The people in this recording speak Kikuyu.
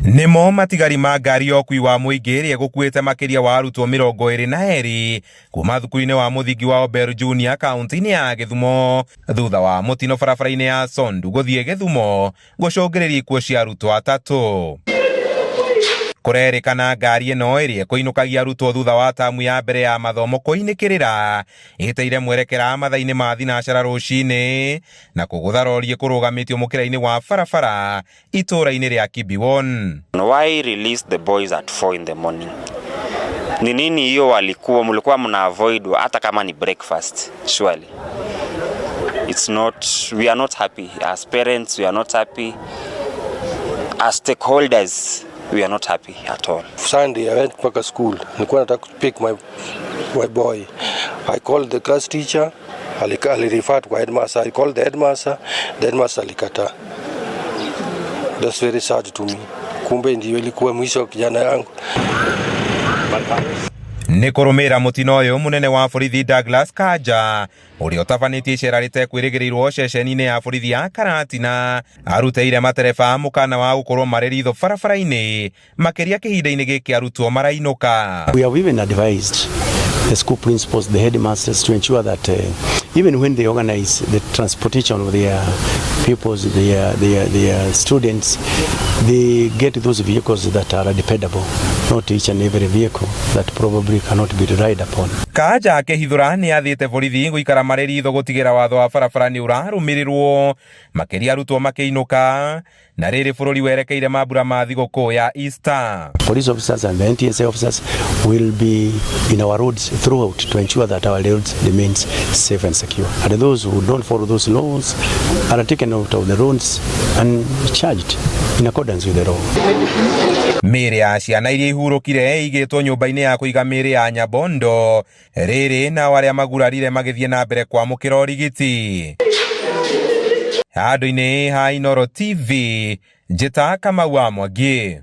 Nĩmo matigari ma ngari ya ũkui wa mũingĩ ĩrĩa ĩgũkuĩte makĩria wa arutwo 22 kuma thukuru-inĩ wa mũthingi wa Ober Junior kaunti-inĩ ya Gĩthumo thutha wa mũtino barabara-inĩ ya Sondu gũthiĩ Gĩthumo gũcũngĩrĩria ikuũ cia arutwo atatũ. Kũrerĩkana ngari ĩno ĩrĩa ĩkũinũkagia arutwo thutha wa tamu ya mbere ya mathomo kũinĩkĩrĩra ĩteire mwerekera mathaa-inĩ ma thinacara rũcinĩ na kũgũtha rori ĩkũrũgamĩtio mũkĩra-inĩ wa barabara itũũra-inĩ rĩa Kibiwon. Why release the boys at 4 in the morning? Ni nini hiyo walikuwa mlikuwa mna avoid hata kama ni breakfast surely. It's not, we are not happy as parents, we are not happy as stakeholders, we are not happy at all. Sunday I went mpaka school. Nilikuwa nataka pick my boy. I called the class teacher, alirefer kwa headmaster. I called the headmaster alikataa. That's very sad to me. Kumbe ndio ilikuwa mwisho wa kijana yangu. Nĩ kũrũmĩrĩra mũtino ũyũ mũnene wa borithi Douglas Kanja ũrĩa ũtabanĩtie icera rĩtekwĩrĩgĩrĩirwo ceceni-inĩ ya borithi ya Karatina arutĩire matereba mũkana wa gũkorwo marĩ ritho barabara-inĩ makĩria kĩhinda-inĩ gĩkĩ arutwo marainũka. We have even advised the school principals, the headmasters, to ensure that even when they organize the transportation of their pupils, their students, they get those vehicles that are dependable, not each and every vehicle that probably cannot be relied upon. Kanja akĩhithũra nĩ athĩte borithi gũikara marĩ ritho gũtigĩra watho wa barabara nĩ ũrarũmĩrĩrwo makĩria arutwo makĩinũka na rĩrĩ bũrũri werekeire mambura ma thigũkũ ya Easter. Police officers and the NTSA officers will be in our roads throughout to ensure that our roads remains safe and secure. And those who don't follow those laws are taken out of the roads and charged in accordance with the law. Mĩĩrĩ ya ciana iria ihurũkire ĩigĩtwo nyũmba-inĩ ya kũiga mĩĩrĩ ya Nyabondo rĩrĩ nao arĩa magurarire magĩthiĩ na mbere kwamũkĩra ũrigiti. Handũ-inĩ ha Inooro TV, njĩta Kamau wa Mwangi.